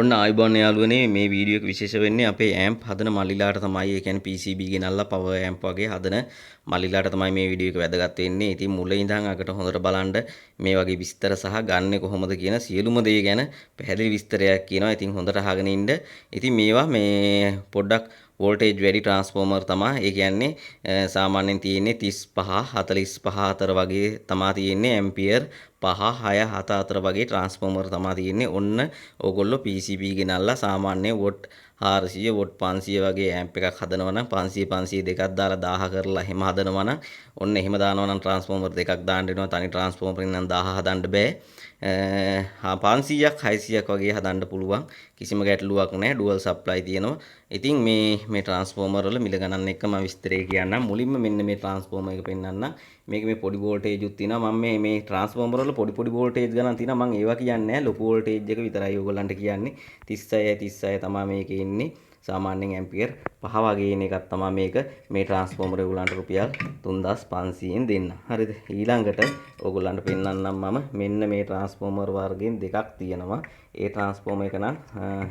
ඔන්න ආයුබෝවන් යාළුවනේ, මේ වීඩියෝ එක විශේෂ වෙන්නේ අපේ ඇම්ප් හදන මල්ලිලාට තමයි. ඒ කියන්නේ PCB ගෙනල්ලා පවර් ඇම්ප් වගේ හදන මල්ලිලාට තමයි මේ වීඩියෝ එක වැදගත් වෙන්නේ. ඉතින් මුල ඉඳන් අගට හොඳට බලන්න, මේ වගේ විස්තර සහ ගන්නෙ කොහොමද කියන සියලුම දේ ගැන පැහැදිලි විස්තරයක් කියනවා. ඉතින් හොඳට අහගෙන ඉන්න. ඉතින් මේවා මේ පොඩ්ඩක් වෝල්ටේජ් වැඩි ට්‍රාන්ස්ෆෝමර් තමා. ඒ කියන්නේ සාමාන්‍යයෙන් තියෙන්නේ 35 45 අතර වගේ තමා තියෙන්නේ. ඇම්පියර් 5 6 7 අතර වගේ ට්‍රාන්ස්ෆෝමර් තමා තියෙන්නේ. ඔන්න ඕගොල්ලෝ PCB ගෙනල්ලා සාමාන්‍ය what 400, what 500 වගේ ඇම්ප් එකක් හදනවා නම්, 500 500 දෙකක් දාලා 1000 කරලා එහෙම හදනවා නම්, ඔන්න එහෙම දානවා නම් ට්‍රාන්ස්ෆෝමර් දෙකක් දාන්න වෙනවා. තනි ට්‍රාන්ස්ෆෝමර් නම් 1000 හදන්න බෑ. 500ක් 600ක් වගේ හදන්න පුළුවන්. කිසිම ගැටලුවක් නැහැ. ඩුවල් සප්ලයි තියෙනවා. ඉතින් මේ මේ ට්‍රාන්ස්ෆෝමර් වල මිල ගණන් එක්ක මම විස්තරේ කියන්නම්. මුලින්ම මෙන්න මේ ට්‍රාන්ස්ෆෝමර් එක පෙන්නන්නම්. මේක මේ පොඩි වෝල්ටේජ් උත් තියෙනවා. මම මේ මේ ට්‍රාන්ස්ෆෝමර් වල පොඩි පොඩි වෝල්ටේජ් ගණන් තියෙනවා. මම ඒවා කියන්නේ නැහැ. ලොකු වෝල්ටේජ් එක විතරයි ඔයගොල්ලන්ට කියන්නේ. 36 36 තමයි මේකේ ඉන්නේ. සාමාන්‍යයෙන් ඇම්පියර් 5 වගේ එන එකක් තමයි මේක. මේ ට්‍රාන්ස්ෆෝමර් ඔයගොල්ලන්ට රුපියල් 3500න් දෙන්න. හරිද? ඊළඟට ඔයගොල්ලන්ට පෙන්නන්නම් මම, මෙන්න මේ ට්‍රාන්ස්ෆෝමර් වර්ගෙන් දෙකක් තියෙනවා. ඒ ට්‍රාන්ස්ෆෝමර් එක නම්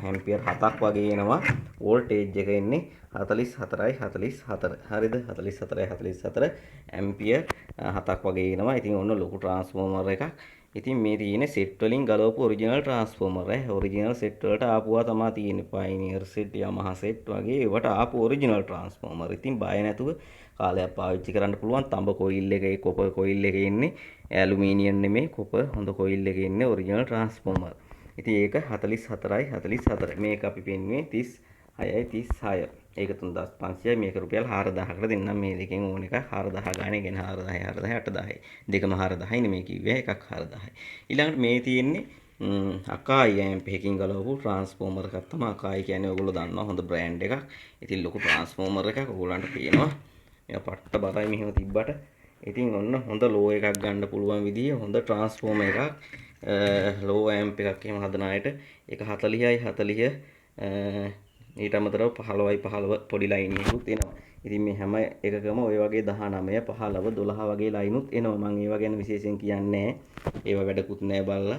ඇම්පියර් 7ක් වගේ එනවා. වෝල්ටේජ් එක එන්නේ 44යි 44. හරිද? 44යි 44, ඇම්පියර් 7ක් වගේ එනවා. ඉතින් ඔන්න ලොකු ට්‍රාන්ස්ෆෝමර් එකක්. ඉතින් මේ තියෙන සෙට් වලින් ගලවපු ඔරිජිනල් ට්‍රාන්ස්ෆෝමර් ඈ. ඔරිජිනල් සෙට් වලට ආපුවා තමා තියෙන්නේ. පයනියර් සෙට්, යමහා සෙට් වගේ ඒවට ආපු ඔරිජිනල් ට්‍රාන්ස්ෆෝමර්. ඉතින් බය නැතුව කාලයක් පාවිච්චි කරන්න පුළුවන්. තඹ කොයිල් එකේ, කොපර් කොයිල් එකේ ඉන්නේ. ඇලුමිනියම් නෙමෙයි, කොපර් හොඳ කොයිල් එකේ ඉන්නේ ඔරිජිනල් ට්‍රාන්ස්ෆෝමර්. ඉතින් ඒක 44යි 44. මේක අපි පෙන්නුවේ 36යි 36. ඒක 3500යි. මේක රුපියල් 4000කට දෙන්නම්. මේ දෙකෙන් ඕන එකක් 4000 ගානේ. කියන්නේ 4000 4000 8000යි. දෙකම 4000යි නෙමෙයි කිව්වේ, එකක් 4000යි. ඊළඟට මේ තියෙන්නේ අකායි ඇම්ප් එකකින් ගලවපු ට්‍රාන්ස්ෆෝමර් එකක් තමයි. අකායි කියන්නේ ඔයගොල්ලෝ දන්නවා, හොඳ බ්‍රෑන්ඩ් එකක්. ඉතින් ලොකු ට්‍රාන්ස්ෆෝමර් එකක් ඔයගොල්ලන්ට පේනවා. මේවා පට්ට බරයි මෙහෙම තිබ්බට. ඉතින් ඔන්න හොඳ ලෝ එකක් ගන්න පුළුවන් විදිය හොඳ ට්‍රාන්ස්ෆෝමර් එකක්. ලෝ ඇම්ප් එකක් එහෙම හදන අයට ඒක 40යි 40, ඊට අමතරව 15යි 15 පොඩි ලයින් එකකුත් එනවා. ඉතින් මේ හැම එකකම ඔය වගේ 19, 15, 12 වගේ ලයිනුත් එනවා. මම ඒවා ගැන විශේෂයෙන් කියන්නේ නැහැ. ඒවා වැඩකුත් නෑ බලලා.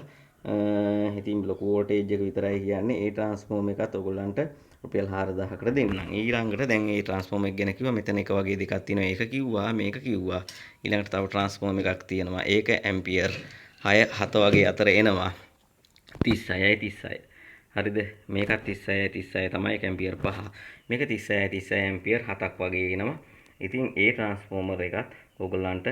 ඉතින් ලොකු වෝල්ටේජ් එක විතරයි කියන්නේ. ඒ ට්‍රාන්ස්ෆෝමර් එකත් ඔයගොල්ලන්ට රුපියල් 4000කට දෙන්නම්. ඊළඟට දැන් ඒ ට්‍රාන්ස්ෆෝමර් එක ගැන කිව්වා. මෙතන එක වගේ දෙකක් තියෙනවා. ඒක කිව්වා, මේක කිව්වා. ඊළඟට තව ට්‍රාන්ස්ෆෝමර් එකක් තියෙනවා. ඒක ඇම්පියර් 6 7 වගේ අතර එනවා. 36යි 36. හරිද? මේකත් 36 36 තමයි, ඒක ඇම්පියර් 5. මේක 36 36, ඇම්පියර් 7ක් වගේ එනවා. ඉතින් ඒ ට්‍රාන්ස්ෆෝමර් එකත් ඔයගොල්ලන්ට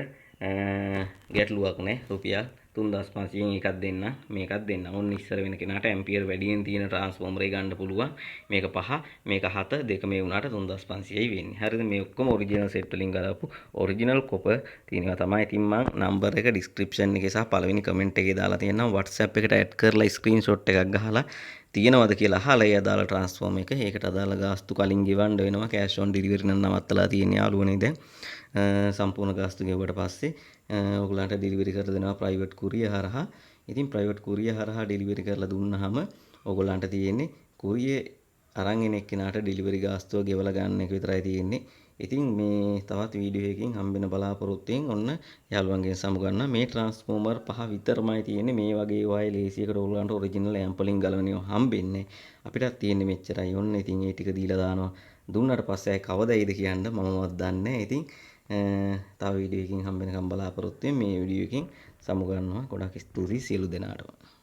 ගැටලුවක් නෑ. රුපියල් 3500න් එකක් දෙන්න, මේකක් දෙන්න. ඔන්න ඉස්සර වෙන කෙනාට ඇම්පියර් වැඩියෙන් තියෙන ට්‍රාන්ස්ෆෝමර් එක ගන්න පුළුවන්. මේක 5, මේක 7, දෙක මේ වුණාට 3500යි වෙන්නේ. හරිද? මේ ඔක්කොම ඔරිජිනල් සෙට් වලින් ගලපු ඔරිජිනල් කොපර් තියෙනවා තමයි. ඉතින් මං නම්බර් එක ඩිස්ක්‍රිප්ෂන් එකේ සහ පළවෙනි කමෙන්ට් එකේ දාලා තියෙනවා. WhatsApp එකට ඇඩ් කරලා ස්ක්‍රීන්ෂොට් එකක් ගහලා තියෙනවද කියලා අහලා ඒ අදාළ ට්‍රාන්ස්ෆෝමර් එක, ඒකට අදාළ ගාස්තු කලින් ගෙවන්න වෙනවා. කෑෂ් ඔන් ඩෙලිවරි නම් නවත්තලා තියෙන යාළුවනේ දැන්. සම්පූර්ණ ගාස්තු ගෙවුවට පස්සේ ඔයගොල්ලන්ට ඩෙලිවරි කරලා දෙනවා ප්‍රයිවට් කුරියර් හරහා. ඉතින් ප්‍රයිවට් කුරියර් හරහා ඩෙලිවරි කරලා දුන්නාම ඔයගොල්ලන්ට තියෙන්නේ කුරියර් අරන් එන එක්කෙනාට ඩෙලිවරි ගාස්තුව ගෙවලා ගන්න එක විතරයි තියෙන්නේ. ඉතින් මේ තවත් වීඩියෝ එකකින් හම්බෙන බලාපොරොත්තුවෙන් ඔන්න යාළුවන්ගෙන් සමුගන්නවා. මේ ට්‍රාන්ස්ෆෝමර් පහ විතරමයි තියෙන්නේ. මේ වගේ ඒවායේ ලේසියකට ඔයගොල්ලන්ට ඔරිජිනල් ඇම්ප් වලින් ගලවන ඒවා හම්බෙන්නේ. අපිටත් තියෙන්නේ මෙච්චරයි. ඔන්න ඉතින් ඒ ටික දීලා දානවා. දුන්නාට පස්සේ ආයේ කවදයිද කියන්න මමවත් දන්නේ නැහැ. ඉතින් තව වීඩියෝ එකකින් හම්බෙනකම් බලාපොරොත්තු වෙමින් මේ වීඩියෝ එකෙන් සමුගන්නවා. ගොඩක් ස්තුතියි සියලු දෙනාටම.